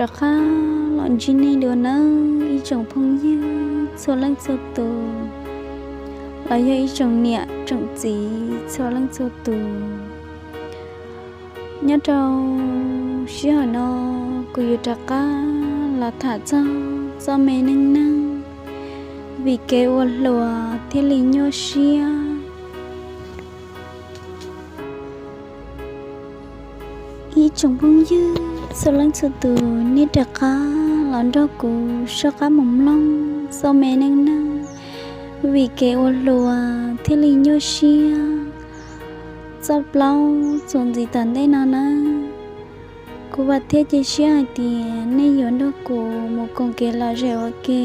Rov qab los ntsib nej dua nawb ib tsoom phooj ywg txhua leej txhua tus, los yog ib tsoom niam tsoom txiv txhua leej txhua tus. Nyob rau sij hawm no kuv yuav rov qab los tham txog txoj me neej neeg, vim kev ua hluas thiaj li nyuaj siab. Ib tsoom phooj ywg txhua leej txhua tus, nej rov qab los nrog kuv soj qab mus mloog txoj me neej neeg, vim kev ua hluas thiaj li nyuaj siab txoj plaub txuas ntxiv tom ntej no nawb. Kuv vam thiab cia siab hais tias nej yuav nrog kuv mus koom kev lom zem ua ke.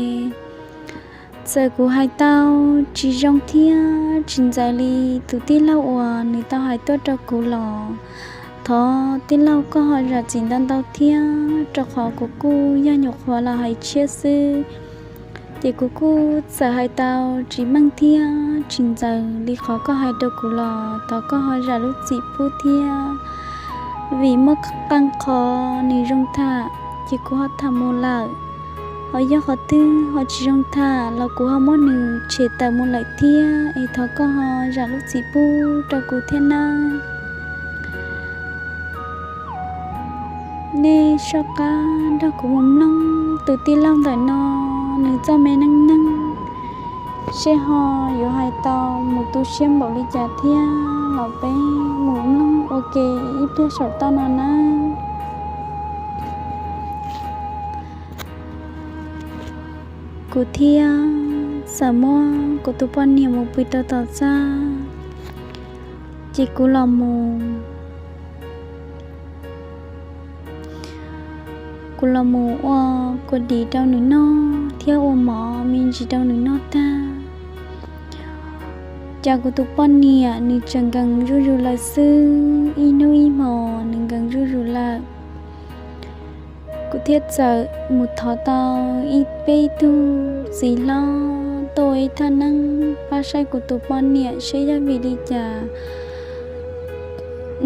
Txawm kuv hais tau tsis zoo thiab tsis ntxaws li tus tij laug uas nws tau hais tuaj rau kuv los, thov tij laug koj ho zam txim ntau ntau thiab, rau qhov kuv kuj yog nyuam qhuav los hais tshiab xwb, ces kuv kuj txawm hais tau tsis meej thiab tsis ntxaws li qhov koj hais rau kuv los thov koj ho zam lub txim pub thiab. Vim muaj qee qhov nws zoo tham ces kuv ho tham mus lawm, ho yog qhov twg ho tsis zoo tham los kuv ho muab nws tshem tawm mus lawm thiab, es thov koj ho zam lub txim pub rau kuv thiab nawb. Nej soj qab nrog kuv mus mloog tus tij laug ntawm no nws txoj me neej neeg, seb ho yuav hais tau mus tu siab npaum li cas thiab los peb mus mloog ua ke ib pliag saum toj no nawb. Kuv thiaj txawm muab kuv tus poj niam mus pw rau tom txaj, ces kuv los mus kuv los mus ua kua dis rau nws noj thiab ua mov me ntsis rau nws noj tag, cas kuv tus poj niam nws tseem nkees zuj zus lawm xwb, ib hnub ib hmos nws nkees zuj zus lawm. Kuv thiaj txawm mus thov tau ib peb tug txiv hlob tuaj ua ib thaj neeb pab saib kuv tus poj niam seb yog vim li cas.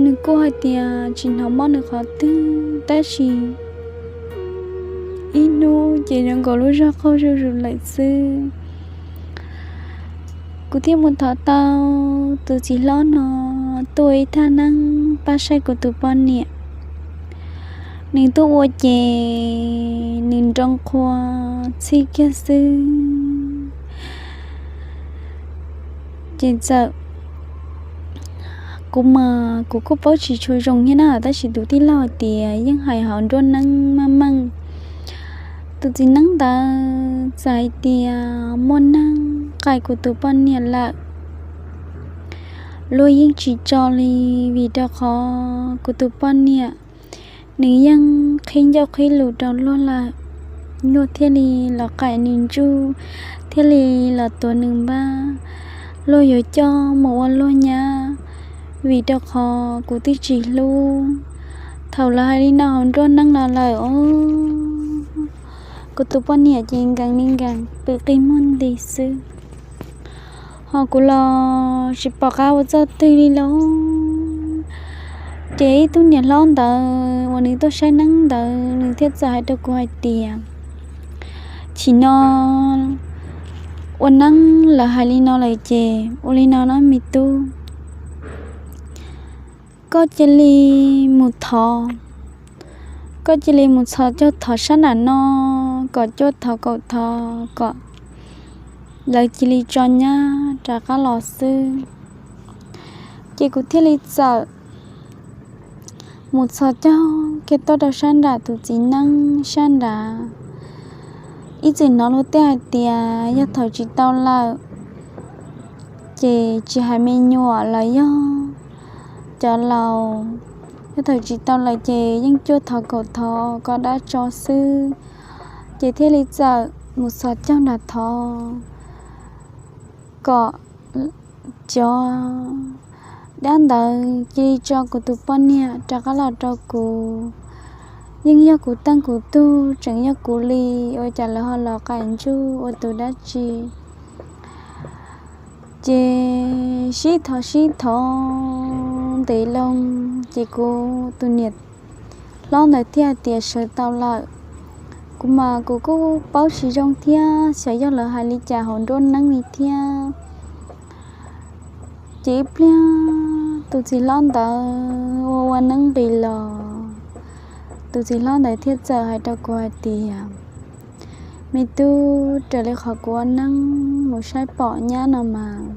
Nws kuj hais tias tsis hnov mob nws qhov twg, tab sis ib hnub ces zoo nkaus lub zog qaug zuj zus lawm xwb. Kuv thiaj mus thov tau tus txiv hlob no tuaj ua ib thaj neeb pab saib kuv tus poj niam. Nws tuaj ua ces nws nroo qhua txhij kiag xwb. Ces txawm, kuv mas kuv kuj paub tsis tshua zoo thiab na, tab sis tus tij laug hais tias yeej hais hauv nruab neeb maj meej. Tus txiv neeb ntawd txawm hais tias muaj neeg qaij kuv tus poj niam lawm, luag yeej tsis tso li, vim rau qhov kuv tus poj niam nws yeej qhib ncauj qhib lus rau luag lawm, luag thiaj li los qaij nws ntsuj, thiaj li los tuav nws npab, luag yuav coj mus ua luag nyab, vim rau qhov kuv twb tsis hlub. Thaum lawv hais li no hauv nruab neeb no lawm os, kuv tus poj niam ces nkees li nkees pw qi muag nti xwb. Ho kuv los tsis pom qab ua txoj twg li lauj. Ces ib tug niam hlob ntawd uas nws tuaj saib neeb ntawd nws thiaj txawm hais rau kuv hais tias, chim no ua neeb lawv hais li no lawm ces ua li no na me tub, koj cia li mus thov, koj cia li mus txhos caug thov sab nram no, kom cuaj thov kaum thov kom lawv cia li tso nyab rov qab los xwb. Ces kuv thiaj li txawm mus txhos caug kiag tuaj rau sab nram tus txiv neeb sab nrad. Ib txwm hnov luag tej hais tias yog thaum tsis tau lawm ces tsis hais me nyuam los yog cov laus, yog thaum tsis tau lawm ces yeej cuaj thov kaum thov kom dab tso xwb. Ces thiaj li txawm mus txhos caug nram thov kom cov dab ntawd cia li tso kuv tus poj niam rov qab los rau kuv. Yeej yog kuv teej kuv tug, tseem yog kuv li, ua cas lawv ho los qaij ntsuj ua tus dab tsi. Ces sib thov sib thov ntev loo, ces kuv tus niam hlob ntawd thiaj tias sawv tau lawm. Kuv mas kuv kuj paub tsis zoo thiab, xyov yog lawv hais li cas hauv nruab neeb li thiab. Ces ib pliag tus txiv hlob ntawd ua ua neeb nqis los, tus txiv hlob ntawd thiaj txawm hais rau kuv hais tias, me tub, raws li qhov kuv ua neeb mus saib pom nyab no mas,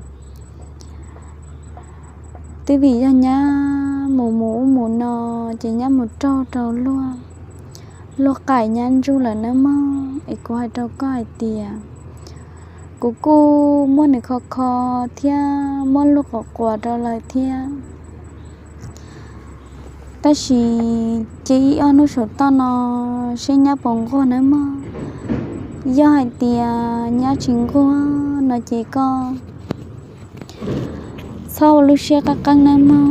twb vim yog nyab mus mus ub mus no, ces nyab mus raug rau luag, luag qaim nyab ntsuj lawm nawb mog. Es kuv hais rau koj hais tias, kuv kuj muab nws kho kho thiab muab luag quas quas rau lawm thiab. Tab sis cia ib ob hnub saum toj no seb nyab puas nquag nawb mog. Yog hais tias nyab tsis nquag no ces koj txhob ua lub siab qeeb qeeb nawb mog,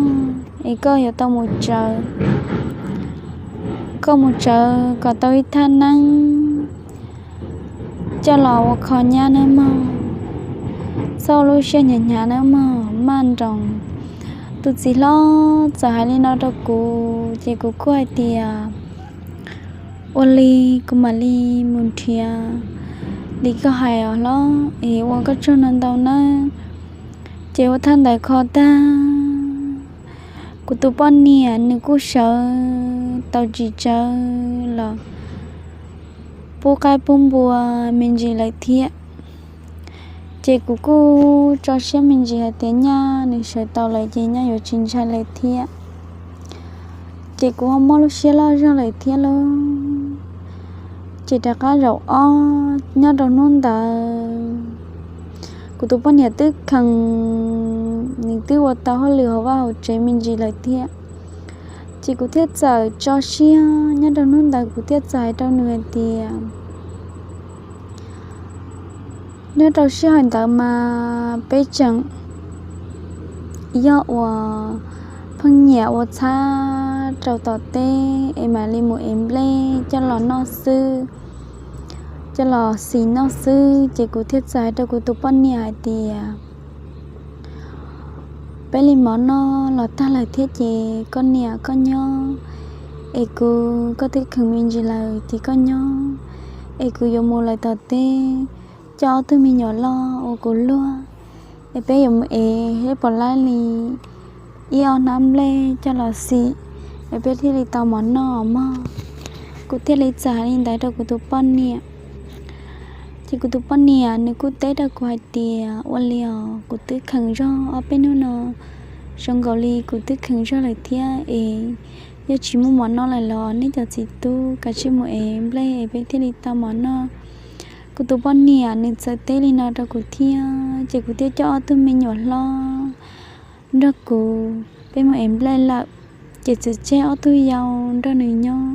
es koj yuav tau mus tsawv, koj mus tsawv kom tau ib thaj neeb coj los ua kho nyab nawb mog. Txhob ua lub siab hnyav hnyav nawb mog, maj nroos. Tus txiv hlob txawm hais li no rau kuv ces kuv kuj hais tias, ua li kuv mam li mus nrhiav li koj hais os hlob, es ua koj tsaug no ntau nawb. Ces ua thaj ntawd kho tag, kuv tus poj niam nws kuj sawv tau tsis tsawv los pub qaib pub npua me ntsis lawm thiab. Ces kuv kuj tso siab me ntsis hais tias nyaj nws sawv tau lawm ces nyaj yuav tsis ntshai lawm thiab. Ces kuv ho muaj lub siab loj zog lawm thiab lauj. Ces rov qab zaum ob nyob rau hnub ntawd, kuv tus poj niam twb khees, nws twb ua tau hauj lwm hauv vaj hauv tsev me ntsis lawm thiab. Ces kuv thiaj txawm tso siab, nyob rau hnub ntawd kuv thiaj txawm hais rau nws hais tias, nyob rau sij hawm ntawd mas peb tseem yog uas pheej nyiam ua txhab rau tom teb es mam li mus ev nplej coj los noj xwb, coj los xis noj xwb. Ces kuv thiaj txawm hais rau kuv tus poj niam hais tias, peb li mov noj los tag lawm thiab ces koj niam koj nyob, es kuv koj twb khees me ntsis lawm ces koj nyob, es kuv yuav mus lawm tom teb coj ob tug me nyuam loj ua kuv luag, es peb yuav mus ev seb puas laib li ib ob hnab nplej coj los xis, es peb thiaj li tau mov noj mog. Kuv thiaj li txawm hais li ntawd rau kuv tus poj niam. Ces kuv tus poj niam nws kuj teb rau kuv hais tias, ua li os, kuv twb khees zog ob peb hnub no, zoo nkaus li kuv twb khees zog lawm thiab es, yog tsis muaj mov noj lawm los nej cov txiv tub kav tsij mus ev nplej es peb thiaj li tau mov noj. Kuv tus poj niam nws txawm teb li no rau kuv thiab, ces kuv thiaj coj ob tug me nyuam hlob nrog kuv peb mus ev nplej lawm, ces txawm tseg ob tug yau nrog nws nyob.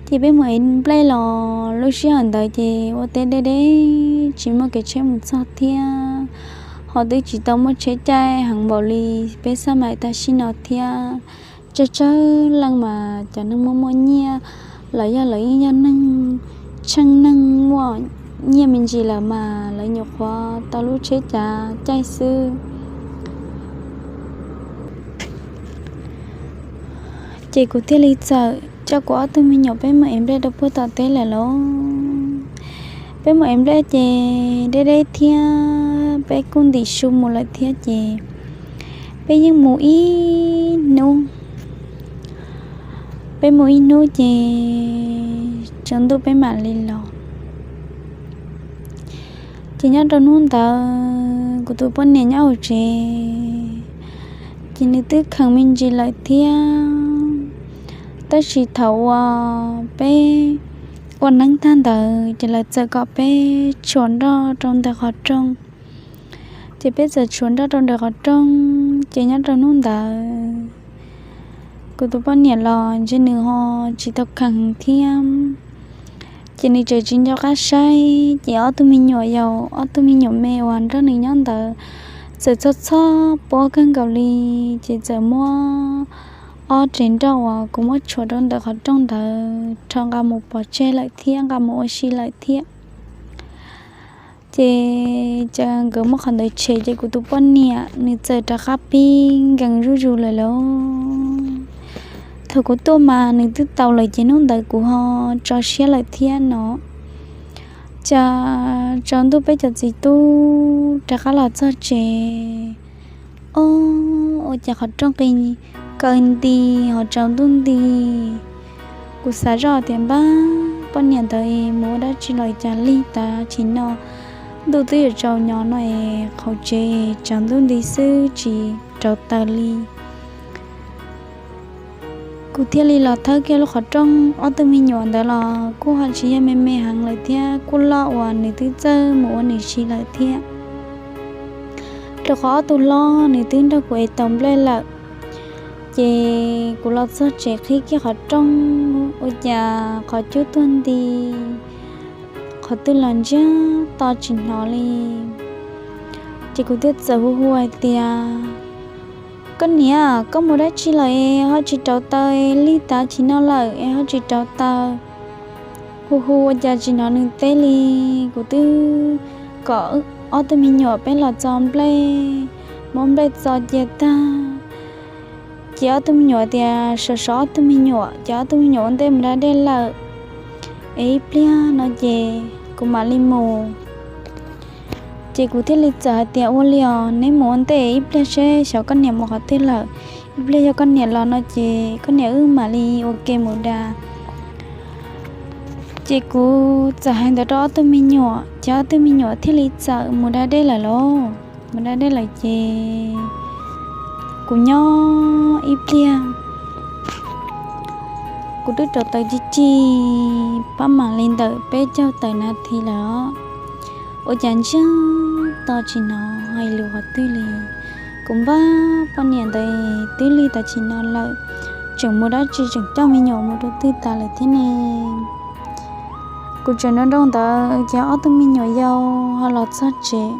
Ces peb mus ev nplej los lub sij hawm ntawd ces ua teb deb deb tsis muaj kev tsheb mus txog thiab, ho twb tsis tau muaj tsheb caij heev npaum li peb xab mais tam sim no thiab. Tsawg tsawg leej mas cov neeg muaj muaj nyiaj los yog lawv yeej yog neeg tsheej neeg muaj nyiaj me ntsis lawm mas lawv nyuam qhuav tau lub tsheb cav caij xwb. Ces kuv thiaj li txawm coj kuv ob tug me nyuam peb mus ev nplej rau puag tom teb lawm lauj. Peb mus ev nplej ces deb deb thiab peb kuj ntim su mus lawm thiab ces peb yeej mus ib hnub. Peb mus ib hnub ces tsaus ntuj peb mam li los. Ces nyob rau hnub ntawd kuv tus poj niam nyob hauv tsev, ces nws twb kheev me ntsis lawm thiab. Tab sis thaum uas peb ua neeb tag ntawd ces lawv txawm kom peb tshuam nroj rau ntawm qhov rooj. Ces peb txawm tshuam nroj rau ntawm qhov rooj, ces nyob rau hnub ntawd kuv tus poj niam los ntshe nws ho tsis tau kheev thiab. Ces nws tseem tsis nco qab saib, ces ob tug me nyuam yaus, ob tug me nyuam me uas nrog nws nyob ntawd txawm txhob txhob pob kawg nkaus li, ces txawm muab ob rev nroj uas kuv muab tshuam rau ntawm qhov rooj ntawd rho nqa mus pov tseg lawm thiab nqa mus ua si lawm thiab. Ces ces nkawd muab qhov ntawd tshem, ces kuv tus poj niam nws txawm rov qab pib nkees zuj zus lawm lauj. thaum kuv tuaj mas nws twb tau lawm ces hnub ntawd kuv ho tso siab lawm thiab no. Ces tsaus ntuj peb cov txiv tub rov qab los txog tsev. Ob, ua cas qhov rooj qis kaw nti, ho tsaus ntuj nti. Kuv xav zoj tias npab poj niam ntawd mus ua dab tsi los cas lig tav chim no, ntuj twb yuav tsaus nyob no es qhov tsev tsaus ntuj nti xwb tsis rauv taws li. Kuv thiaj li los thawb kiag lub qhov rooj, ob tug me nyuam ntawd los kuj ho tsis yog me me heev lawm thiab, kuj loj uas nws twb txawj mus ua nws si lawm thiab. Rau qhov ob tug hlob nws twb nrog kuv es tau nplej lawm. Ces kuv los txog tsev qhib kiag qhov rooj, ua cas qhov cub tuag nti, qhov twg los ntsiag to tsis hnov li. Ces kuv thiaj txawm hu hu hais tias, koj niam, koj mus dab tsi lawm es ho tsis rauv taws, lig tav chim no lawm es ho tsis rauv taws? Hu hu ua cas tsis hnov nws teb li. Kuv twb kom ob tug me nyuam peb los txo nplej, muab nplej txo cia tag. Ces ob tug me nyuam tias sov sov ob tug me nyuam, ces ob tug me nyuam ua ntej mus da dej lawm, es ib pliag no ces kuv mam li mus. Ces kuv thiaj li txawm hais tias ua li os, neb mus ua ntej ib pliag seb xyov koj niam mus qhov twg lawm, ib pliag yog koj niam los no ces koj niam wb mam li ua ke mus da. Ces kuv txawm hais ntawd rau ob tug me nyuam, ces ob tug me nyuam thiaj li txawm mus da dej lawm lauj. Mus da dej lawm ces kuv nyob ib pliag, kuv twb rauv taws ci ci pab mam li ntawm peb caug tawm nas this lawm os. Ua cas ntsiag to tsis hnov hais lus qhov twg li. Kuv npab poj niam ntawd twb lig tav chim no lawm, tseem mus dab tsi, tseem coj me nyuam mus rau twg tas lawm thiab ne. Kuv tseem nroo nroo ntawd ces ob tug me nyuam yau ho los txog tsev.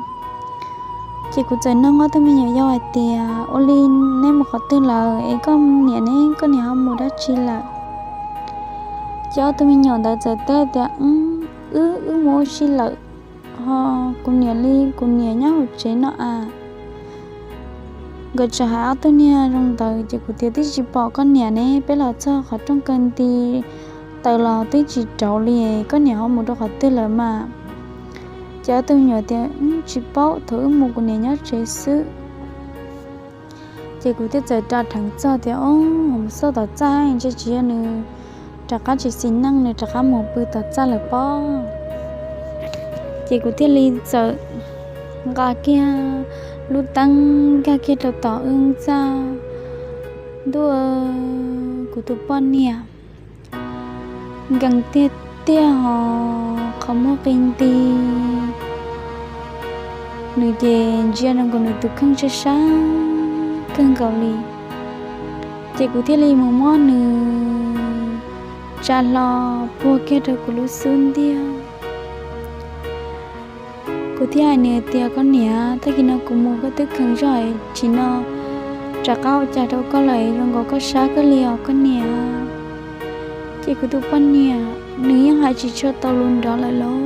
Ces kuv txawm nug ob tug me nyuam yau hais tias ua li neb mus qhov twg lawm es koj niam ne, koj niam ho mus dab tsi lawm? Ces ob tug me nyuam ntawd txawm teb tias wb, wb mus ua si lawm, ho kuv niam li, kuv niam nyob hauv tsev no a. Nkawd txawm hais ob tug niag zoo ntawd ces kuv tias twb tsis pom koj niam ne, peb los txog qhov rooj kaw nti, taws los twb tsis rauv li, koj niam ho mus rau qhov twg lawm mas? Ces ob tug me nyuam tias tsis paub, thaum wb mus kuv niam nyob tsev xwb. Ces kuv thiaj txawm ra dheev txog tias o, mus xauj tom txaj ntshe tsis yog nws rov qab tsis xis neej, nws rov qab mus pw tom txaj lawm pob. Ces kuv thiaj li txawm nqa kiag lub teeb nkag kiag rau tom wb txaj. Ntuj, kuv tus poj niam nkees tiag tiag ho qhov muag qi nti, nws ces ntsia rau nkaus nws tus kheej sab sab kawg nkaus li. Ces kuv thiaj li mus muab nws tsa hlo puag kiag rau kuv lub xub ntiag. Kuv thiaj hais nws tias koj niam, tag kis no kuv mus koj twb kheev zog, tsis no rov qab ua cas rau koj lawm, zoo nkaus koj sab kawg li os koj niam. Ces kuv tus poj niam nws yeej hais tsis tshua tau lus nrov lawm lauj.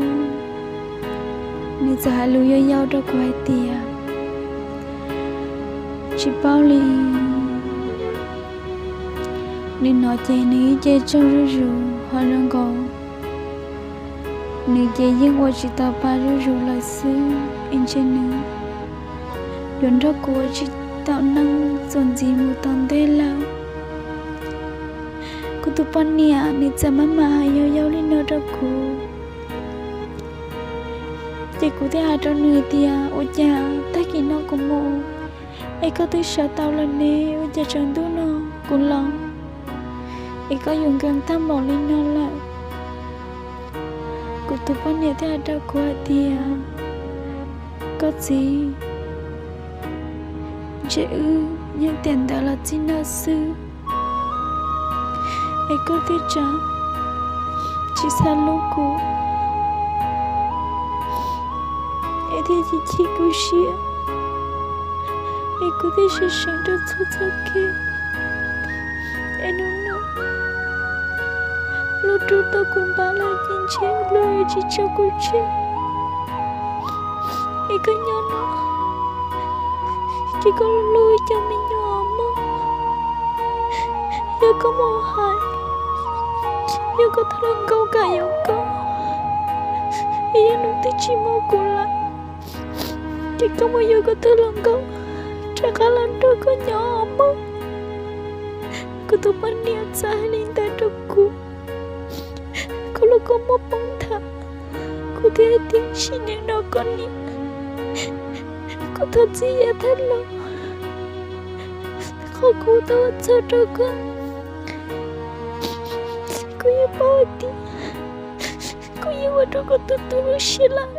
Nws txawm hais lus yau yau rau kuv hais tias tsis paub li. Nws hnov ces nws ib ce tsaug zuj zus ho zoo nkaus nws ces yeej ua tsis tau pa zuj zus lawm xwb, es ntshe nws yuav nrog kuv ua tsis tau neej txuas ntxiv mus tom ntej lawm. Kuv tus poj niam nws txawm maj mam hais yau yau li no rau kuv. Ces kuv thiaj hais rau nws tias ua cas tag kis no kuv mus es koj twb sawv tau lawm ne, ua cas tsaus ntuj no kuv los es koj yuav nkees tag npaum li no lawm? Kuv tus poj niam thiaj hais rau kuv hais tias koj txiv, ntshe wb yeej tiam ntawd los txij no xwb es koj thiaj tsis xav hlub kuv, es thiaj chim chim kuv siab, es kuv thiaj seev seev rau txhua txhua kev. Es hnub no lub rub tau kuv npam lawm ces ntshe luag yuav tsis tso kuv tseg. Es koj nyob no ces koj hlub cov me nyuam mog, Yog koj mus hais, yog koj tus hluas nkauj kam yuav koj, es yog nws twb tsis muaj kuv lawm, ces koj mus yuav koj tus hluas nkauj rov qab los nrog koj nyob mog. Kuv tus poj niam txawm hais li ntawd rau kuv, kuv lub kua muag poob nthav, kuv thiaj hais tias sim neej no koj niam, kuv thov txim yav tag los, qhov kuv tau ua txhaum rau koj, kuv yeej paub hais tias kuv yeej ua rau koj tu tu lub siab lawm,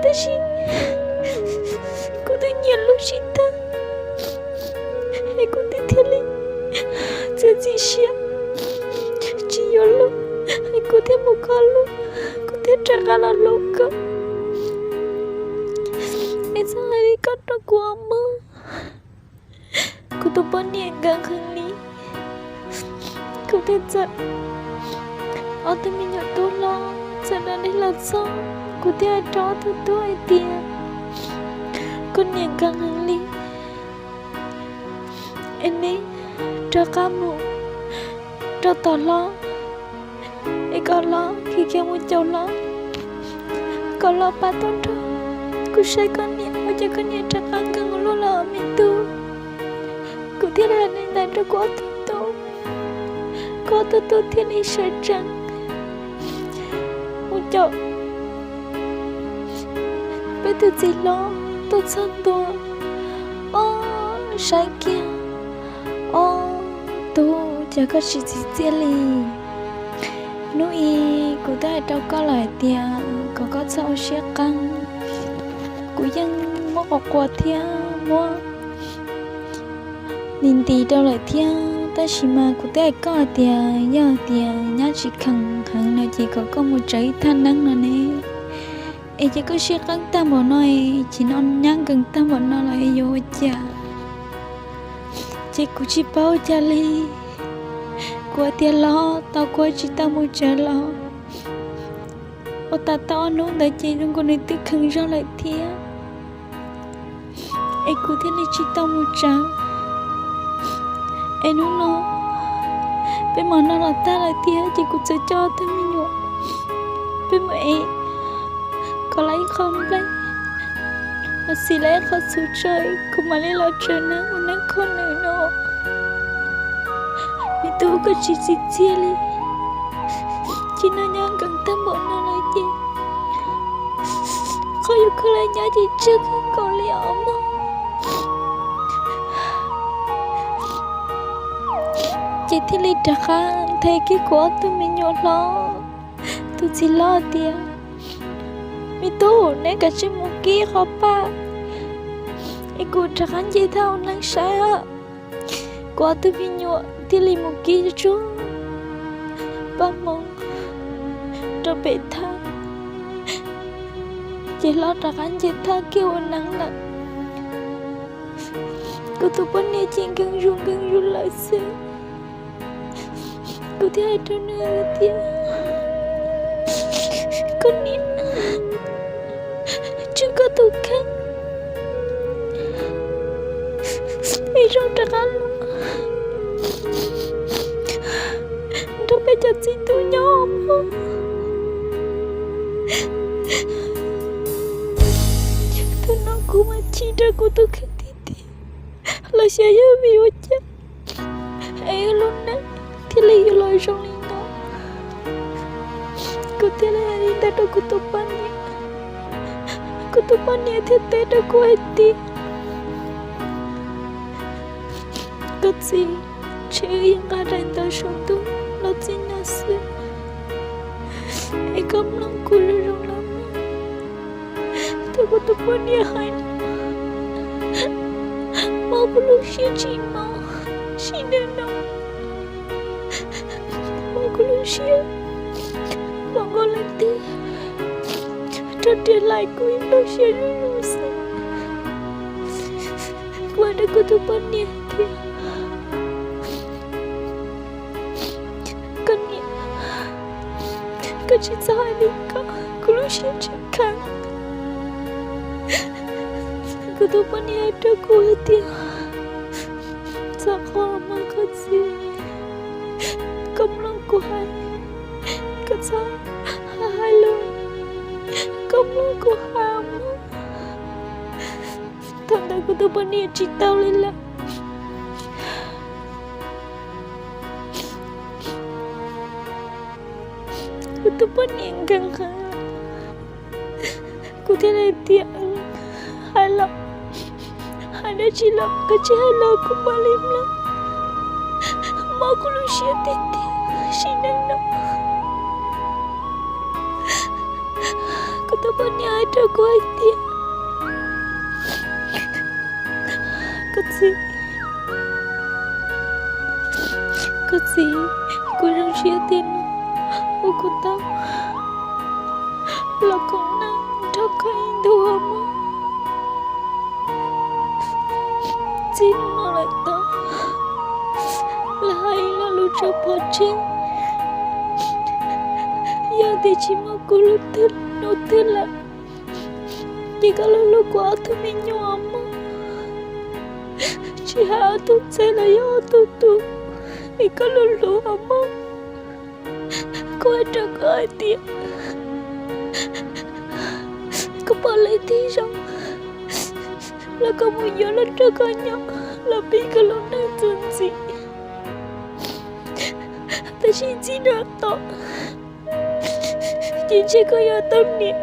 tab sis kuv twb nyiam luag tsis tag, es kuv twb thiaj li txiav txim siab tsis yuav luag, es kuv thiaj mus kho luag, kuv thiaj rov qab los hlub koj. Es txhob hais li koj rau kuv mog. Kuv tus poj niam nkees heev li, kuv thiaj txawm, ob tug me nyuam tub hlob txawm dab dej los txog, kuv thiaj hais rau ob tug tub hais tias, koj niam nkees heev li, es neb rov qab mus rau tom hlob, es kom hlob khiav khiav mus caum hlob, kom hlob pab tuaj nrog kuv saib koj niam, ua cas koj niam rov qab nkees ua luaj lawm me tub. Kuv thiaj li hais li ntawd rau kuv ob tug tub, kuv ob tug tub thiaj li sawv tsees mus caum peb tus txiv hlob tuaj txog ntua, ob, saib kiag, ob tug, cas koj tsis txi txiaj li. Hnub i kuv twb hais rau koj lawm hais tias kom koj txhob ua siab qeeb, kuv yeej muab quas quas thiab muab nti nti rau lawm thiab, tab sis mas kuv twb hais koj hais tias yog hais tias nyab tsis kheev heev no ces kom koj mus tsev ib thaj neeb no ne. Es ces koj siab qeeb tag npaum no, chim no nyab nkees tag npaum no los yuav ua cas? Ces kuv tsis paub ua cas li. Kuv hais tias los tau, kuv tsis tau mus tsev los. Ua tas tau ob hnub ntawd ces zoo nkaus nws twb kheev zog lawm thiab, es kuv thiaj li tsis tau mus tsev. Es hnub no peb mov noj los tag lawm thiab ces kuv txawm coj ob tug me nyuam peb mus ev kom lawv ib qho nplej los xis lawv ib qho txhuv tso, kuv mam li los tsev neeb ua neeb kho nws no. Me tub, koj tsis txi txiaj li. Chim no nyab nkees tag npaum no lawm ces qhov yuav kho lawv nyab ces tsawg kawg nkaus li os mog. Ces thiaj li rov qab nthe kiag kuv ob tug me nyuam hlob. Tus txiv hlob tias, me tub, neb kav tsij mus kib qhov paj, es kuv rov qab nce thaj ua neeb saib. Kuv ob tug me nyuam thiaj li mus kib tsuag paj hmoov rau pem thaj, ces hlob rov qab nce thaj kiag ua neeb lawm. Kuv tus poj niam ces nkees zus nkees zus lawm xwb. Kuv thiaj hais rau nws tias, koj niam, tswj koj tus kheej es zoo rov qab los nrog peb cov txiv tub nyob mog. Thaum no kuv mas chim rau kuv tus kheej tiag tiag, los xyov yog vim ua cas es wb lub neej thiaj li yuav los zoo li no. Kuv thiaj li hais li ntawd rau kuv tus poj niam, kuv tus poj niam thiaj teb rau kuv hais tias, koj txiv, ntshe wb yeej nqa daim ntawv saum ntuj los txij no xwb, es koj mloog kuv zoo zoo los mas. Thaum kuv tus poj niam hais, mob kuv lub siab tsis mos, sim neej no mob kuv lub siab, mob kuv leej twg rau tias laim kuv ib lub siab zuj zus xwb. Kuv hais rau kuv tus poj niam tias, koj niam, koj tsis txhob hais li ko, kuv lub siab tsis kheev. Kuv tus poj niam hais rau kuv hais tias, txhob quaj tus poj niam tsis tau li lawm. Kuv tus poj niam nkees heev, kuv thiaj li tias, hais los hais dab tsi los koj tsis hais los kuv mam li mloog. Mob kuv lub siab tiag tiag sim neej no. Kuv tus poj niam hais rau kuv hais tias, koj txiv, koj txiv, kuv zoo siab tiag no, ua kuv tau los koom neej nrog koj ib ntus ua mog. Txij no lawm tod, lawv hais ib lo lus tso pov tseg, yog tias tsis muaj kuv lub twg lub twg lawm, ces koj los hlub kuv ob tug me nyuam mog. Tsis hais ob tug ntxhais los yog ob tug tub, es koj los hlub mog. Kuv hais rau koj hais tias, koj pom leej twg zoo los koj mus yuav los nrog koj nyob, los pib koj lub neej txuas ntxiv. Tab sis txij no tom, ces ntshe koj yuav tau niam,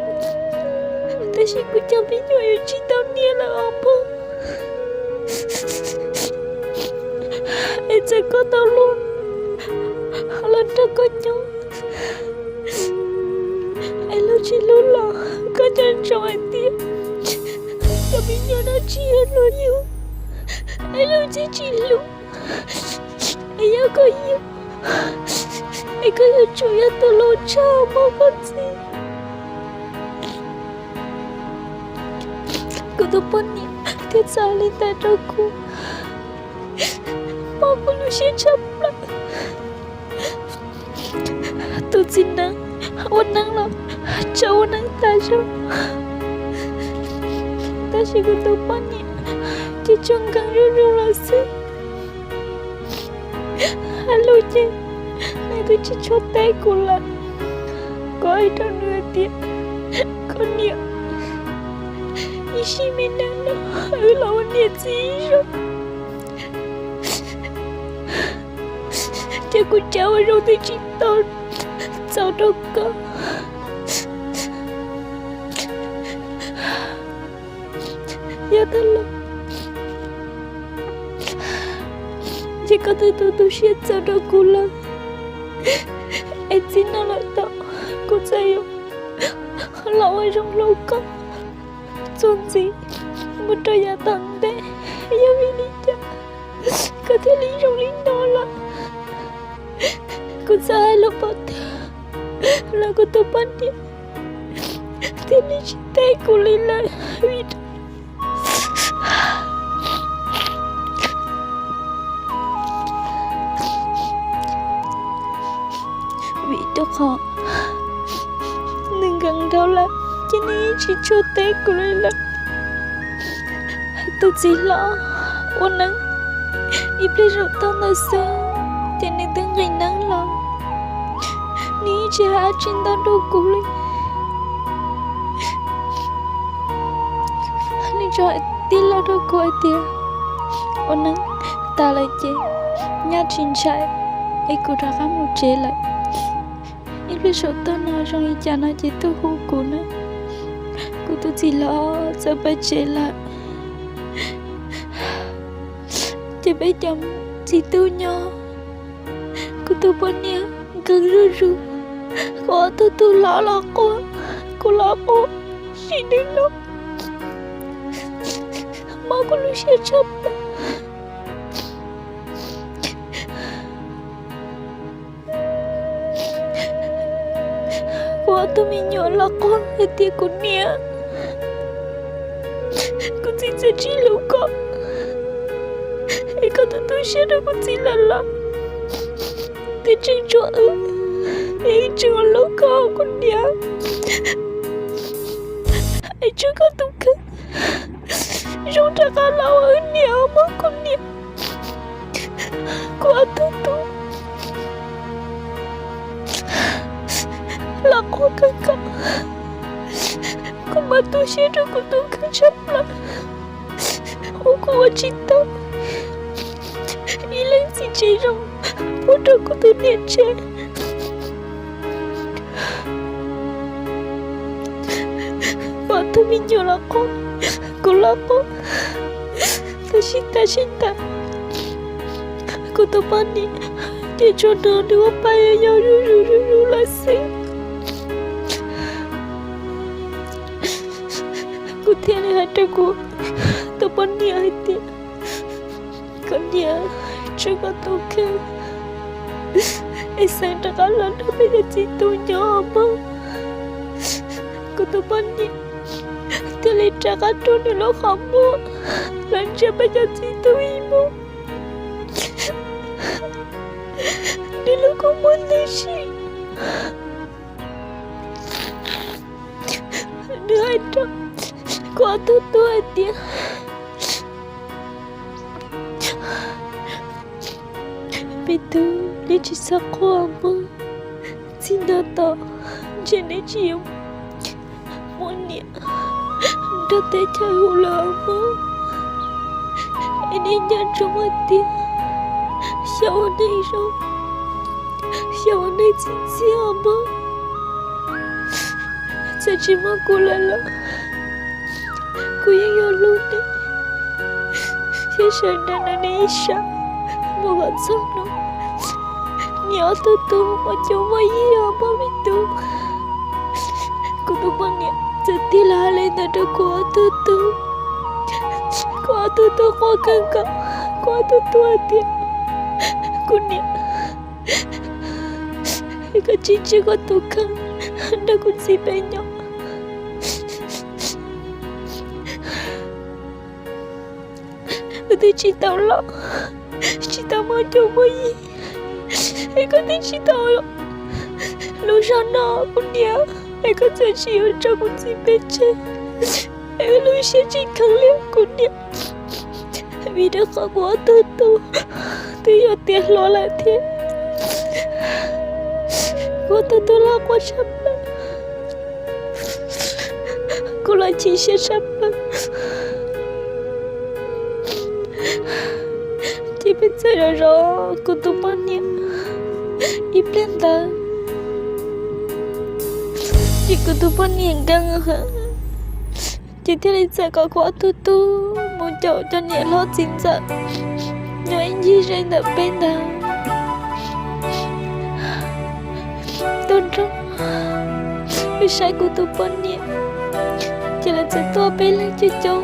tab sis kuv cov me nyuam yuav tsis tau niam lawm os mog. Es txawm koj tau luag los nrog koj nyob, es luag tsis hlub los koj nco ntsoov hais tias cov me nyuam no tsis yog luag yug, es luag tsis tsis hlub. Es yog koj yug, es koj yuav tsum yog tus hlub tshaj mog koj txiv. Kuv tus poj niam thiaj txawm li ntawd rau kuv, mob kuv lub siab tshaj plaws. Tus txiv neej ua neej los tsuas ua neej tas zog, tab sis kuv tus poj niam ces tsuas nkees zuj zus los xwb. Hais lus ces nws twb tsis tshua teb kuv lawm. Kuv hais rau nws hais tias, koj niam, ib sim me neej no wb los ua niam txiv ib zaug, ces kuv cov ua zoo twb tsis tau txaus rau koj. Yog tag los ces koj twb tu tu siab txaus rau kuv lawm, es txij no lawm tod kuv txawm yuav los ua zoo hlub koj txuas ntxiv mus rau yav tom ntej. Yog vim li cas koj thiaj li zoo li no lawm? Kuv txawm hais lus pov thawj los kuv tus poj niam thiaj li tsis teb kuv li lawm, vim vim rau qhov nws nkees dhau lawm ces nws yeej tsis tshua teb kuv li lawm. Tus txiv hlob ua neej ib pliag zaum tag ntawd xwb ces nws twb nqis neeb los, nws yeej tsis hais dab tsi ntau rau kuv li. Nws tsuas hais tib lo rau kuv hais tias, ua neeb tas lawm ces nyaj tsis ntshai, es kuv rov qab mus tsev lawm. Ib pliag saum toj no zoo li cas no ces tuaj hu kuv na. Kuv tus txiv hlob txawm pais tsev lawm, ces peb cov txiv tub nyob, kuv tus poj niam nkees zuj zus, kuv ob tug tub hlob los quaj, kuv los quaj, sim neej no mob kuv lub siab tshaj plaws. Kuv ob tug me nyuam los quaj hais tias, kuv niam, kuv txiv txawm tsis hlub koj, es koj tu tu siab rau kuv txiv lawm los twb tseem tshuav wb, es wb tseem hlub koj kuv niam, es tsuav koj tus kheej zoo rov qab los ua wb niam mog kuv niam. Kuv ob tug tub los quaj kawg nkaus, kuv mas tu siab rau kuv tus kheej tshaj plaws. Ua tsis tau. Ib leeg txiv tsev zoo pub rau kuv tus niam tseg. Kuv tus me nyuam los quaj, kuv los quaj, tab sis tam sim ntawd kuv tus poj niam ces tsuas hnov nws ua pa yau yau zuj zus zuj zus lawm xwb. Kuv thiaj li hais rau kuv tus poj niam hais tias, koj niam, tswj koj tus kheej es xeev rov qab los nrog peb cov txiv tub nyob mog. Kuv tus poj niam thiaj li rov qab rub nws lub qhov muag los ntsia peb cov txiv tub ib mus. Nws lub kua muag ntws si, nws hais rau kuv ob tug tub hais tias, me tub, neb tsis txhob quaj mog, txij no tom ntshe neb tsis yuav muaj niam nrog teb chaws hu lawm mog. Es nej nco ntsoov hais tias xyov ua neej zoo, xyov ua neej txi txiaj mog. Txawm tsis muaj kuv lawm los kuv yeej yuav hlub nej thiab sawv daws nrog nej ib sab mus kom txog hnub niam ob tug tub muaj cuab muaj yig os mog me tub. Kuv tus poj niam txawm tig los hais li ntawd rau kuv ob tug tub. Kuv ob tug tub quaj kawg nkaus, kuv ob tug tub hais tias, kuv niam, koj tsis tswj koj tus kheej nrog kuv txiv peb nyob, kuv twb tsis tau los, tsis tau muaj cuab muaj yig, es koj twb tsis tau lub zog no kuv niam, es koj txawm tsis yuav tso kuv txiv peb tseg, es lub siab tsis kheev li kuv niam. Vim rau qhov kuv ob tug tub twb yuav tiav hluas lawm thiab, kuv ob tug tub los quaj tshaj plaws, kuv los chim siab tshaj plaws. Ces peb txawm zov zov kuv tus poj niam ib pliag ntawd, ces kuv tus poj niam nkees heev, ces thiaj li txawm kom kuv ob tug tub mus caum cov niam hlob txiv ntxawm nyob ib ncig ze ntawm peb ntawd tuaj nrog peb saib kuv tus poj niam. Ces lawv txawm tuaj peb leeg coob coob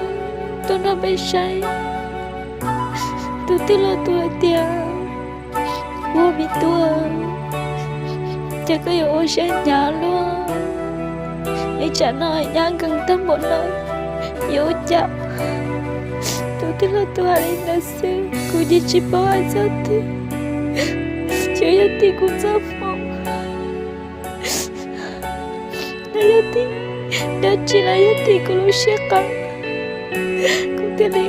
tuaj nrog peb saib. Tus twg los tus hais tias, ua me tub, ces koj yuav ua siab hnyav luaj, es tsam no nyab nkees tag npaum no yuav ua cas? Tus twg los tus hais li ntawd xwb, kuv yeej tsis paub hais txog twg. Tsuas yog tim kuv txoj hmoo, los yog tim dab tsi, los yog tim kuv lub siab qas, kuv thiaj li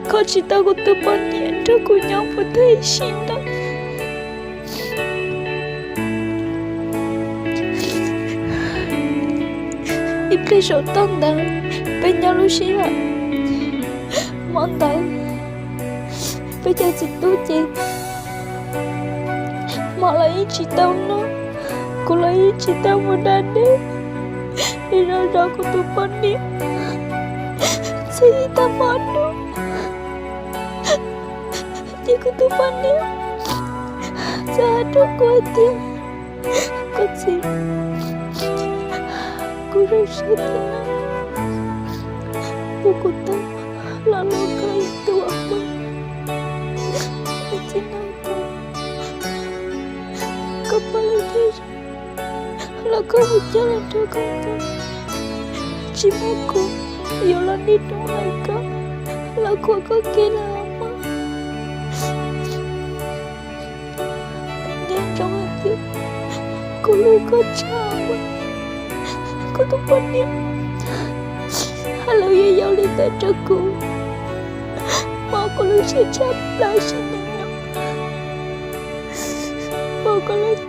kho tsis tau kuv tus poj niam nrog kuv nyob puv tag ib sim ntawd. Ib pliag saum toj ntawd, peb nyob lub sij hawm hmo ntawd, peb cov txiv tub ces hmo los yeej tsis tau noj, kuv los yeej tsis tau mus da dej, es zov zov kuv tus poj niam txog ib tag hmo ntuj, ces kuv tus poj niam txawm hais rau kuv hais tias, koj txiv, kuv zoo siab tiag, kuv kuv tau los hlub koj ib tug ua pog. Txiv, no koj pog lawv thiaj zoo, los koj mus coj los nrog koj nyob, tsis muaj kuv yuav los nig rau lawv koj, los khuam koj kev lawm mog. Nco ntsoov hais tias kuv hlub koj tshaj, kuv tus poj niam, hais lus yau yau li ntawd rau kuv, pom kuv lub siab tshaj plaws sim neej no, pom koj lub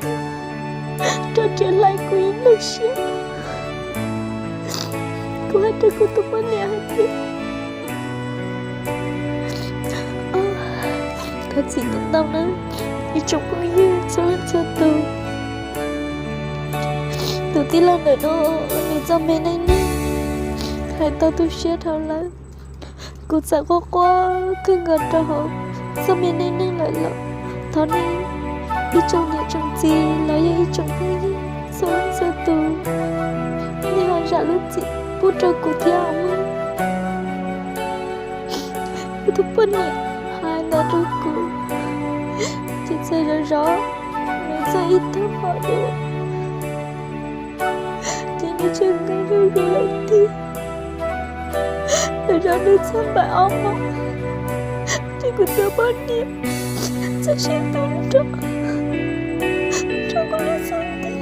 rog tseem hlais kuv ib lub siab. Kuv hais rau kuv tus poj niam hais tias, Txim ntau nawb ib tsoom phooj ywg txhua leej txhua tus. Tus tij laug ntawm no nws txoj me neej neeg hais tau tu siab dhau lawm. Kuv txawm quaj quaj kawg nkaus rau hauv txoj me neej neeg lawm los thov nej ib tsoom niam tsoom txiv los yog ib tsoom phooj ywg txhua leej txhua tus, nej ho zam lub txim pub rau kuv thiab os mog. Kuv tus poj niam hais ntawd rau kuv, ces txawm zov zov nws txog ib tag pom dua, ces nws tseem nkees zuj zus lawm tiag. Zov zov nws txog npaum ob moos, ces kuv tus poj niam txoj sia tu nrho rau kuv lub xub ntiag,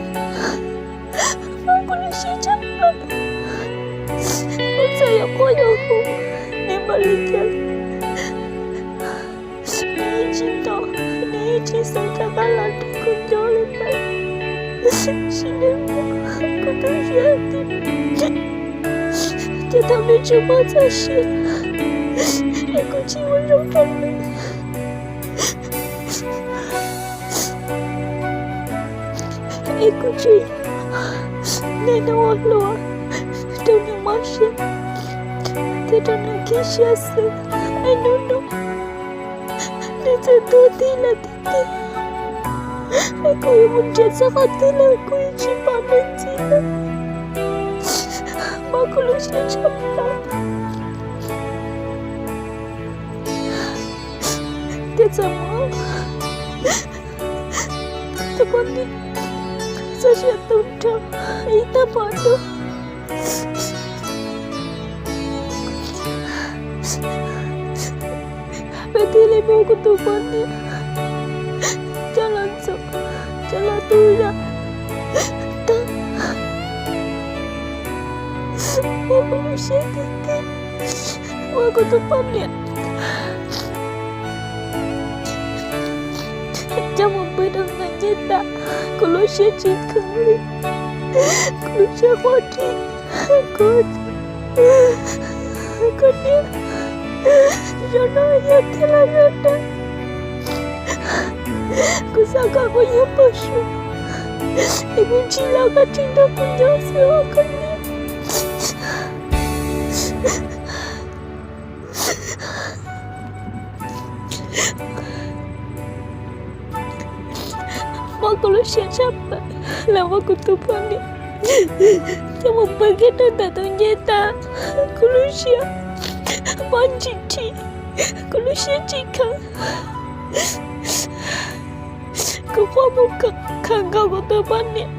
muab kuv lub siab tshaj plaws. Kuv txawm yuav quaj yuav hu, nws npaum li cas nws yeej tsis hnov, nws yeej tsis xav rov qab los nrog kuv nyob li lawm. Sim neej no kuv tu siab tiag, ces thaum nws tsis muaj txoj sia es kuv tsis ua zoo rau nws, es kuv tsuas yog neeg ua hluas rau nws mob siab thiab rau nws khib siab xwb. Es hnub no nws txawm tuag tig lawm tiag tiag, es kuv yuav mus nrhiav txog qhov twg los kuv yeej tsis pom nws ntxiv lawm. Mob kuv lub siab tshaj plaws. Thiab txawm muab tus poj niam txoj sia tu nrho ib tag pom dua, peb thiaj li muab kuv tus poj niam coj los ntxuav, coj los tu zam tag. Muab kuv lub siab tiag tiag, muab kuv tus poj niam coj mus pw rau ntawm ncej tas, kuv lub siab tsis kheev li, kuv lub siab quaj ris, kuv, kuv niam, zaum no yog tiag los yog dag, kuv xav kom kuv nyob pem suav, es kuv tsis los koj tsis nrog kuv nyob xwb os koj niam. Mob kuv lub siab tshaj plaws los muab kuv tus poj niam coj mus pw kiag rau ntawm tus ncej tas, kuv lub siab mob ntsim ris, kuv lub siab tsis kheev, kuv quaj mus khawm nkaus kuv tus poj niam.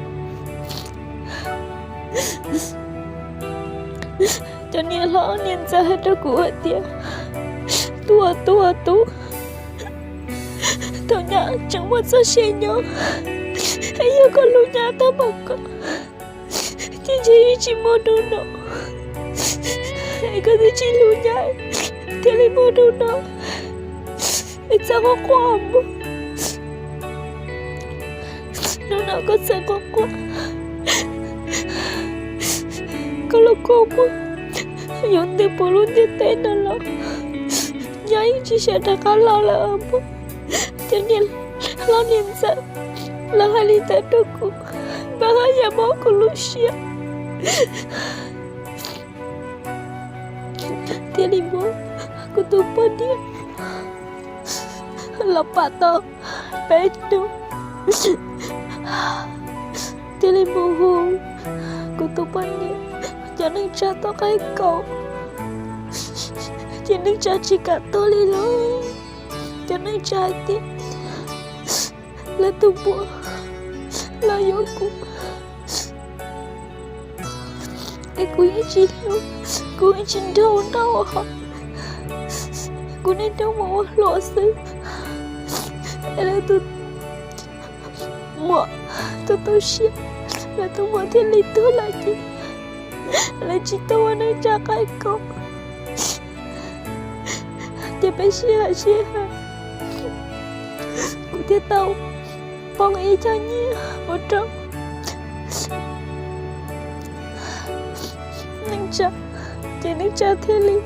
Cov niam hlob niam ntxawm hais rau kuv hais tias, tub, tub, tub, thaum nyab tseem muaj txoj sia nyob, es yog koj hlub nyab tag npaum ko, ces ntshe yeej tsis muaj hnub no, es koj twb tsis hlub nyab thiaj li muaj hnub no. Es txawm quaj quaj mus, hnub no koj txawm quaj quaj, koj los koj mus yuav ntws puv lub ntiaj teb no los, nyab yeej tsis xav rov qab los lawm os mog. Cov niam hlob niam ntxawm lawv hais li ntawd rau kuv, mas haj yam mob kuv lub siab, thiaj li muab kuv tus poj niam los pam tau peb hnub, thiaj li mus hu kuv tus poj niam cov neej tsa tom qaib kaum, ces neej tsa tsis kam tuaj li lawm. Cov neej tsa hais tias lawv tus muam los yuav kuv, es kuv yeej tsis hlub, kuv yeej tsis nrog ua noj ua haus, kuv niaj hnub mus ua hluas xwb. Es lawv tus muam tu tu siab, lawv tus muam thiaj li tuag lawm ces lawv tsis tau ua neej tsa qaib kaum. Ces peb sib hawm sib hawm, kuv thiaj tau poob ib co nyiaj mus rau neej tsa, ces neej tsa thiaj li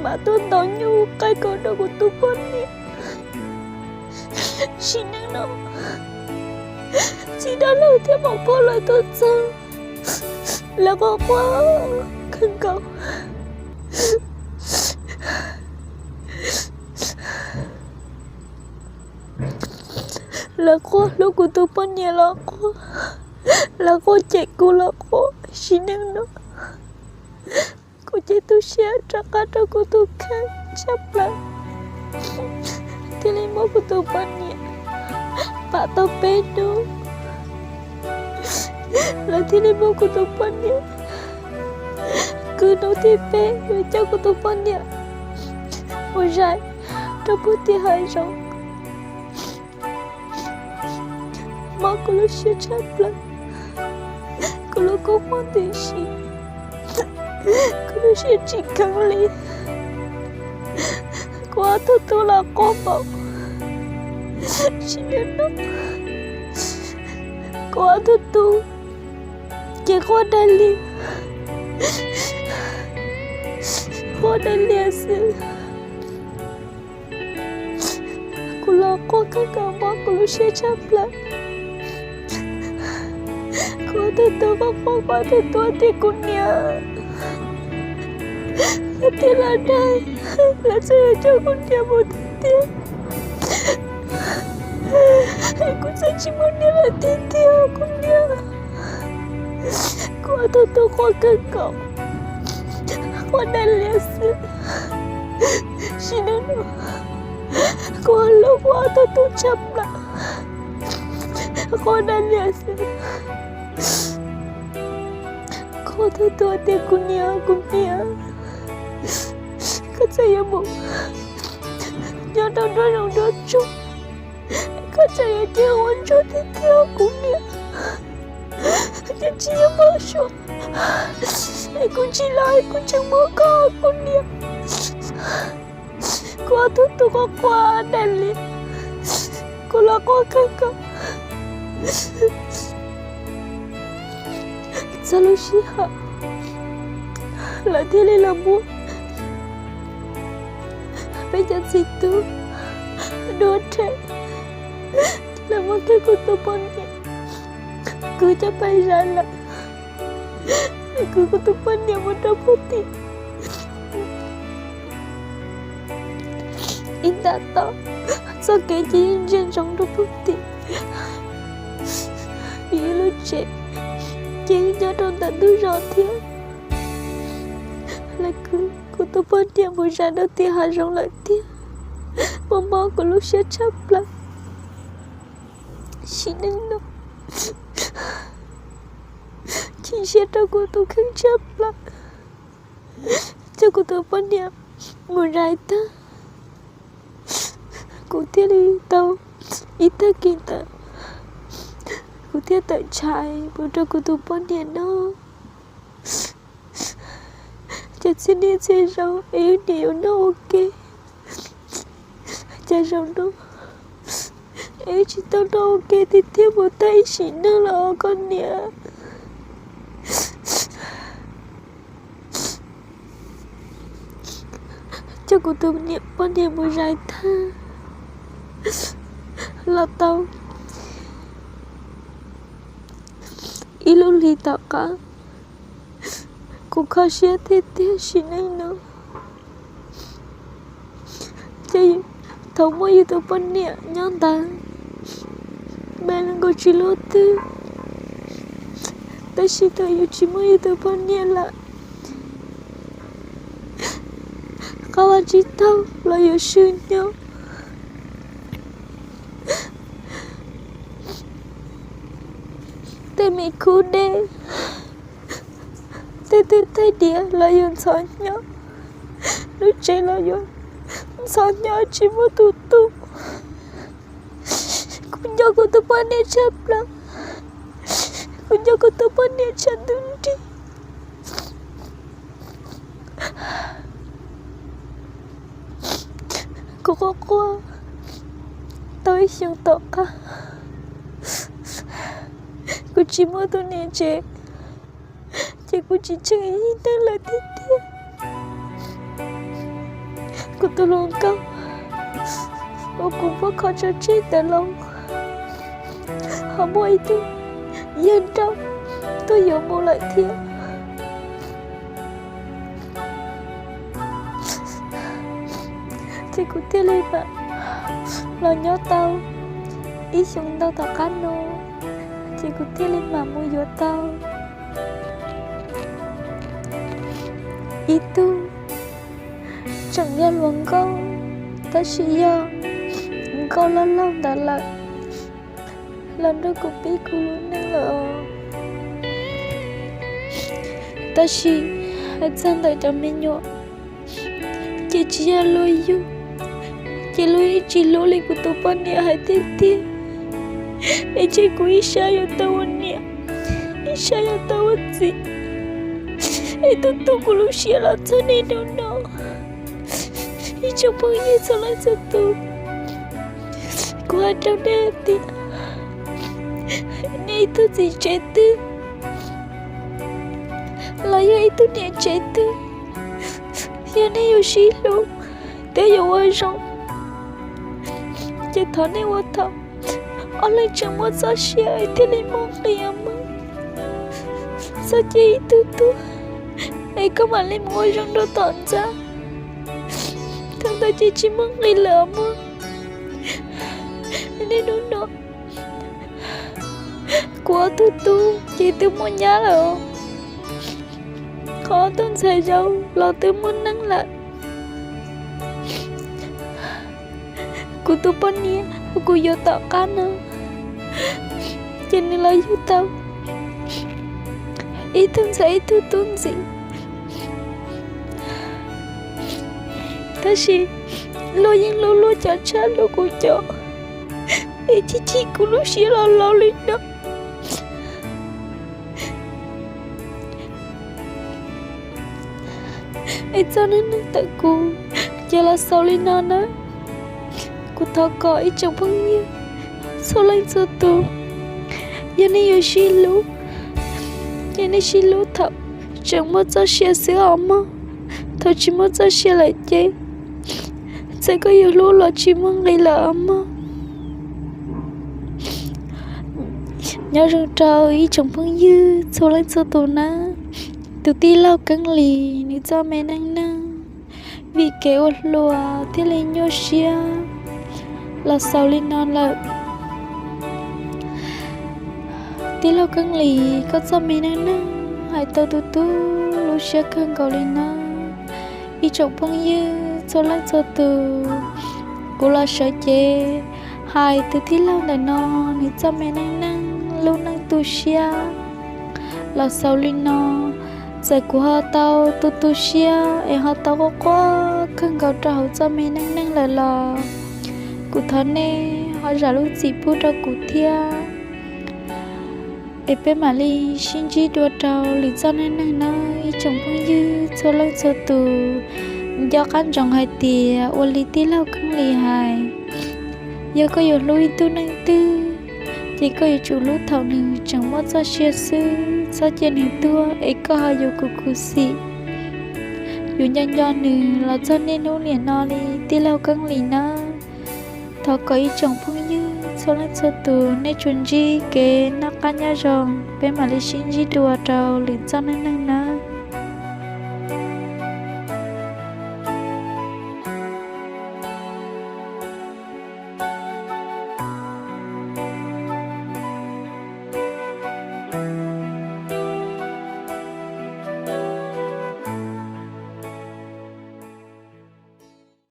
mam tuaj ntaus nyuj qaib kaus rau kuv tus poj niam. Sim neej no txiv dab laug thiab muam phauj lawv tuaj txog, lawv quaj quaj kawg nkaus. Lawv quaj hlub kuv tus poj niam los quaj, lawv quaj cem kuv los quaj. Sim neej no kuv ces tu siab rov qab rau kuv tus kheej tshaj plaws, thiaj li muab kuv tus poj niam pam tau peb hnub. Lawv thiaj li muab kuv tus poj niam kwv hnub thib peb, lawv coj kuv tus poj niam mus zais rau puag tim hav zoov. Mob kuv lub siab tshaj plaws, kuv lub kua muag ntws si, kuv lub siab tsis kheev li. Kuv ob tug tub los quaj npaum, sim neej no kuv ob tug tub ces quaj dai li, quaj dai li xwb. Kuv los quaj kawg nkaus, mob kuv lub siab tshaj plaws. Kuv ob tug tub quaj quaj, kuv ob tug tub tias kuv niam, kuv tias los dag, lawv txawm yuav coj kuv niam mus tiag tiag, kuv txawm tsis muaj niam lawm tiag tiag kuv niam. Kuv ob tug tub quaj kawg nkaus, quaj dai li xwb. Sim neej no kuv hlub kuv ob tug tub tshaj plaws, quaj dai li xwb. Kuv ob tug tub tias kuv niam, kuv niam, koj txawm yuav mus nyob rau nruab zoov nruab tsuag, koj txawm yuav cia ua ntsuag tiag tiag kuv niam, ces tsis yuav muaj suab, es kuv tsis los es kuv tseem muab koj kuv niam. Kuv ob tug tub quaj quaj dai li, kuv los quaj kawg nkaus. Txog lub sij hawm lawv thiaj li los muab peb cov txiv tub dua rhe, lawv muab kiag kuv tus poj niam kwv coj pais zais lawm, kwv kuv tus poj niam mus rau puag tim ib nta toj, txoj kev ces yeej ntsia ntsoov rau puag tim ib lub tsev, ces nyob rau ntawm ntug zos thiab. Lawv kwv kuv tus poj niam mus zais rau tim hav zoov lawm tiag. Mob mob kuv lub siab tshaj plaws. Sim neej no chim siab rau kuv tus kheej tshaj plaws. Coj kuv tus poj niam mus zais tag, kuv thiaj li tau ib tag kis ntawd, kuv thiaj tawm ntshai mus rau kuv tus poj niam noj. Ces txhia niaj txhia zaus es wb niam yuav noj ua ke, cas zaum no es wb tsis tau noj ua ke tiag tiag, mus tag ib sim neej los koj niam. Coj kuv tus niam poj niam mus zais tag, los tau ib lub hlis tom qab, kuv kho siab tiag tiag sim neej no. Ces thaum muaj yus tus poj niam nyob ntawd, npaum li nkaus tsis luaj twg, tab sis thaum yus tsis muaj yus tus poj niam lawm, qab vaj tsib taug los yus swb nyob, tej me khub dej, tej twg tej diav los yus ntxhov nyob, lub tsev los yus ntxhov nyob tsis muaj tus tu. Kuv nco kuv tus poj niam tshaj plaws, kuv nco kuv tus poj niam tshaj ntuj nrig. Kuv quaj quaj tau ib xyoos tom qab, kuv tsis muaj tus niam tsev, ces kuv tsis tsheej ib yig neeg lawm tiag tiag. Kuv tus hluas nkauj uas kuv muab kho tso tseg ntawm los ho muaj ib tug yawg nraug tuaj yuav mus lawm thiab. Ces kuv thiaj li mam los nyob tau ib xyoos ntau tom qab no, ces kuv thiaj li mam mus yuav tau ib tug tseem yog hluas nkauj, tab sis yog nkauj laug laug ntawd lawm, los nrog kuv pib kuv lub neej lawm os. Tab sis hais txog ntawm cov me nyuam, ces tsis yog luag yug, ces luag yeej tsis hlub li kuv tus poj niam hais tiag tiag. Es tseg kuv ib sab yuav tau ua niam, ib sab yuav tau ua txiv, es tu tu kuv lub siab los txog niaj hnub no. Ib tsoom phooj ywg txhua leej txhua tus, kuv hais rau nej hais tias, nej ib tug txiv tsev twg los yog ib tug niam tsev twg, yog nej yuav sib hlub thiab yuav ua zoo, ces thov nej ua thaum ob leeg tseem muaj txoj sia es thiaj li muaj nqis os mog. Txhob cia ib tug tuag es koj mam li mus ua zoo rau tom ntxa, thaum ntawd ces tsis muaj nqis lawm os mog. Niaj hnub no kuv ob tug tub ces twb muaj nyab lawm, qhov ob tug ntxhais zaus los twb muaj neej lawm. Kuv tus poj niam uas kuv yuav tom qab no, ces nws los yug tau ib tug ntxhais ib tug tub ntxiv. Tab sis luag yeej hlub luag cov tshaj hlub kuv cov, es chim chim kuv lub siab los laus li no. Es txoj neej neeg ntawm kuv ces los xaus li no nawb. Kuv thov kom ib tsoom phooj ywg txhua leej txhua tus, yog nej yuav sib hlub, ces nej sib hlub thaum tseem muaj txoj sia xwb os mog. Thaum tsis muaj txoj sia lawm ces txawm koj yuav hlub los tsis muaj nqis lawm os mog. Nyob zoo rau ib tsoom phooj ywg txhua leej txhua tus nawb. Tus tij laug Keeb Lis nws txoj me neej neeg vim kev ua hluas thiaj li nyuaj siab los xaus li no lawm. Tij laug Keeb Lis, koj txoj me neej neeg hais tau tu tu lub siab kawg nkaus li no. Ib tsoom phooj ywg txhua leej txhua tus, kuv los sawv cev hais tus tij laug ntawm no nws txoj me neej neeg lub neej tu siab los xaus li no. Txawm kuv ho tau tu tu siab es ho tau quaj quaj kawg nkaus rau hauv txoj me neej neeg lawm los kuv thov nej ho zam lub txim pub rau kuv thiab, es peb mam li sib ntsib dua rau lwm txoj neej neeg nawb ib tsoom phooj ywg txhua leej txhua tus. Nco qab ntsoov hais tias ua li tij laug Keeb Lis hais, yog koj yuav hlub ib tug neeg twg, ces koj yuav tsum hlub thaum nws tseem muaj txoj sia xwb, txhob cia nws tuag es koj ho yuav khuv khuv xim, yuav nco nco nws los txog niaj hnub niam no li tij laug Keeb Lis nawb. Thov kom ib tsoom phooj ywg txhua leej txhua tus nej tsuas ntsib kev noj qab nyob zoo, peb mam li sib ntsib dua rau lwm txoj neej neeg nawb.